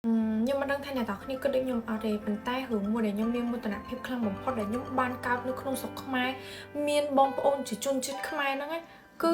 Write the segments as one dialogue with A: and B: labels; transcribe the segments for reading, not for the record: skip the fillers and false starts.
A: ខ្ញុំមិនដឹងថាអ្នកទាំងគ្នាគិតដូចខ្ញុំអត់ទេប៉ុន្តែរឿងមួយដែលខ្ញុំមានមោទនភាពខ្លាំងបំផុតដែលខ្ញុំបានកើតនៅក្នុងស្រុកខ្មែរមានបងប្អូនជាជនជាតិខ្មែរហ្នឹងឯងគឺ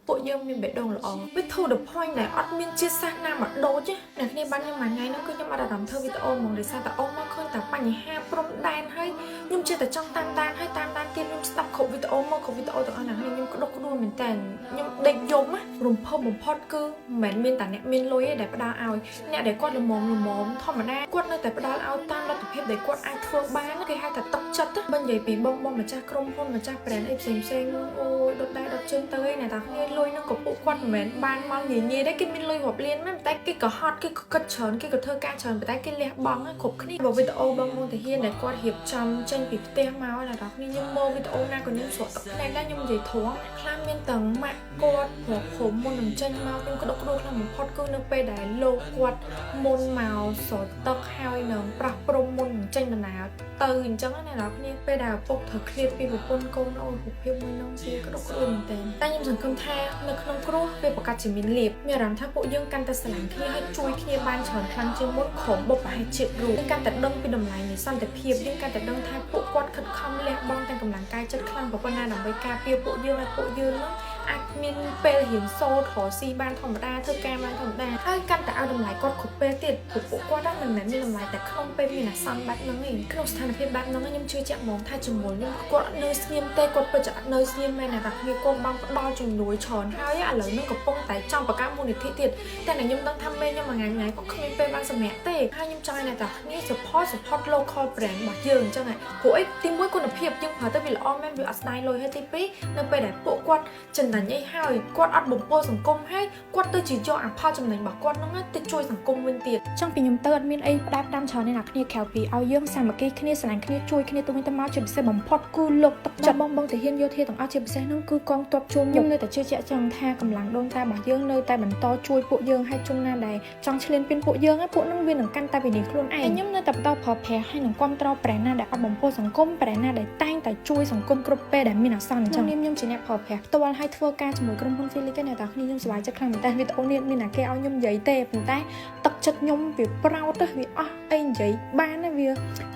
A: ពួកយើងមានបេះដូងល្អវា to the point ដែលអត់មានជាតិសាសន៍ណាមកដូចណាអ្នកគ្នាបានខ្ញុំមួយថ្ងៃហ្នឹងគឺខ្ញុំអត់អារម្មណ៍ធ្វើវីដេអូហ្មងដោយសារតែអូមកឃើញតែបញ្ហាព្រំដែនហើយខ្ញុំចេះតែចង់តាមដានហើយតាមដានទៀតខ្ញុំស្ដាប់គ្រប់វីដេអូមកគ្រប់វីដេអូទាំងអស់ហ្នឹងខ្ញុំក្តុកក្តួលមែនតើខ្ញុំដេកយំណារំភើបបំផុតគឺមិនមែនមានតែអ្នកមានលុយទេដែលផ្ដល់ឲ្យអ្នកដែលគាត់ល្មមល្មមធម្មតាគាត់នៅតែផ្ដល់ឲ្យតាមលទ្ធភាពដែលគាត់អាចធ្វើបានគេហៅថាទឹកចិត្តណាបើនិយាយពីបងបងម្ចាស់ក្រុមហ៊ុនម្ចាស់ brand អីផ្សេងផ្សេងអូយដុតដែរដុតជើងទៅឯអ្នកតាគ្នាលុយហ្នឹងក៏ពួកគាត់មិនមែនបានមកងាយងាយដែរគេមានលុយរាប់លានមែនតែគេក៏ហត់គេក៏គិតច្រើនគេក៏ធ្វើការច្រើនប៉ុន្តែគេលះបង់គ្រប់គ្នាបើវីដេអូបងមុនតាហ៊ានដែលគាត់រៀបចំចេញពីផ្ទះមកអ្នកតាគ្នាខ្ញុំមើលវីដេអូណាក៏ខ្ញុំស្រក់ទឹកភ្នែកដែរខ្ញុំនិយាយត្រង់ខ្លះមានទាំងម៉ាក់គាត់ប្រាប់ព្រមមុននឹងចេញមកខ្ញុំក្តុកក្តួលខ្លាំងបំផុតគឺនៅពេលដែលលោកគាត់មុនមកស្រទឹកហើយនឹងប្រោះព្រំមុននឹងចេញដំណើរទៅអញ្ចឹងណាអ្នកនរគ្នាពេលដែលឪពុកត្រូវឃ្លាតពីប្រពន្ធកូនអូយរូបភាពមួយនោះវាក្តុកក្តួលមែនទែនតែខ្ញុំសង្ឃឹមថានៅក្នុងគ្រោះវាប្រកាសជាមានលាភមានអារម្មណ៍ថាពួកយើងកាន់តែស្រឡាញ់គ្នាហើយជួយគ្នាបានច្រើនខ្លាំងជាងមុនក្រុមបុព្វហេតុជាតិរួមយើងកាន់តែដឹងពីតម្លៃនៃសន្តិភាពយើងកាន់តែដឹងថាពួកគាត់ខិតខំលះបង់ទាំងកម្លាំងកាយចិត្តខ្លាំងប៉ុណ្ណាដើម្បីការពារពួកយើងឲ្យពួកយើងនឹងអាចមានពេលរៀនសូត្ររកស៊ីបានធម្មតាធ្វើការបានធម្មតាហើយកាន់តែឲ្យតម្លៃគាត់គ្រប់ពេលទៀតព្រោះពួកគាត់ហ្នឹងមិនមែនមានតម្លៃតែក្នុងពេលមានអាសន្នបែបហ្នឹងទេក្នុងស្ថានភាពបែបហ្នឹងខ្ញុំជឿជាក់ហ្មងថាជាមួយខ្ញុំគាត់អត់នៅស្ងៀមទេគាត់ពិតជាអត់នៅស្ងៀមមែនអ្នកគ្នាគាត់បានផ្ដល់ជំនួយច្រើនហើយឥឡូវហ្នឹងកំពុងតែចង់បង្កើតមូលនិធិទៀតតែខ្ញុំដឹងថាមេខ្ញុំមួយថ្ងៃថ្ងៃគាត់គ្មានពេលបានសម្រាកទេហើយខ្ញុំចង់ឲ្យអ្នកទាំងគ្នា support support local brand របស់យើងអញ្ចឹងហ៎ព្រោះអីទីមួយគុណភាពយើងប្រើទៅវាល្អមែនវាអត់ស្ដាយលុយហើយទីពីរនៅពេលដែលពួកគាត់ចំណេញអីហើយគាត់អត់បំពុលសង្គមហើយគាត់ទៅជាយកអាផលចំណេញរបស់គាត់ហ្នឹងទៅជួយសង្គមវិញទៀតចង់ពីខ្ញុំទៅអត់មានអីផ្ដែផ្ដាំច្រើនទេអ្នកគ្នាក្រៅពីឲ្យយើងសាមគ្គីគ្នាស្រឡាញ់គ្នាជួយគ្នាទៅវិញទៅមកជាពិសេសបំផុតគឺលើកទឹកចិត្តបងបងទាហានយោធាទាំងអស់ជាពិសេសហ្នឹងគឺកងទ័ពជួនខ្ញុំនៅតែជឿជាក់ចឹងថាកម្លាំងដូនតារបស់យើងនៅតែបន្តជួយពួកយើងហើយជនណាដែលចង់ឈ្លានពានពួកយើងហើយពួកហ្នឹងវានឹងកាន់តែវិនិច្ឆ័យខ្លួនឯងខ្ញុំនៅតែបន្តប្រើប្រាស់ហើយនឹងគ្រប់គ្រង brand ណាដែលអត់បំពុលសង្គម brand ណាដែលតែងតែជួយសង្គមគ្រប់ពេលដែលមានអាសន្នអញ្ចឹងនាមខ្ញុំជាអ្នកប្រើប្រាស់ផ្ទាល់ហើយធ្វើការជាមួយក្រុមហ៊ុន Felix អ្នកតាគ្នាខ្ញុំសប្បាយចិត្តខ្លាំងមែនតើវីដេអូនេះមានតែគេឲ្យខ្ញុំនិយាយទេប៉ុន្តែទឹកចិត្តខ្ញុំវាប្រោតទៅវាអស់អីនិយាយបានណាវា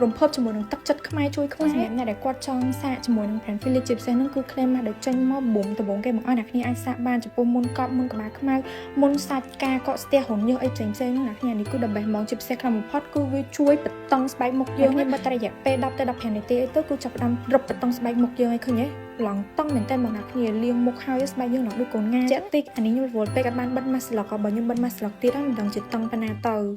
A: រំភើបជាមួយនឹងទឹកចិត្តខ្មែរជួយខ្មែរសម្រាប់អ្នកដែលគាត់ចង់សាកជាមួយនឹង brand Felix ជាពិសេសហ្នឹងគឺ claim មកដែលចេញមកប៊ុំដំបងគេមកឲ្យអ្នកគ្នាអាចសាកបានចំពោះមុនកប់មុនក្បាលខ្មៅមុនសាច់ការកកស្ទះរញើសអីផ្សេងផ្សេងហ្នឹងអ្នកគ្នានេះគឺ the best ហ្មងជាពិសេសខ្លាំងបំផុតគឺវាជួយបន្តឹងស្បែកមុខយើងនេះបើតែរយៈពេល10ទៅ15នាទីអីទៅគឺចាប់ផ្ដើមរឹបបន្តឹងស្បែកមុខយើងឲ្យឃើញទេឡងតង់មែនតើមកអ្នកគ្នាលាងមុខហើយស្បែកយើងឡើងដូចកូនងាជាក់តិចអានេះខ្ញុំរវល់ពេកអត់បានបិទម៉ាស់ស្លុកបើខ្ញុំបិទម៉ាស់ស្លុកទៀតហ្នឹងមិនដឹងជាតង់ប៉ុណ្ណាទៅ។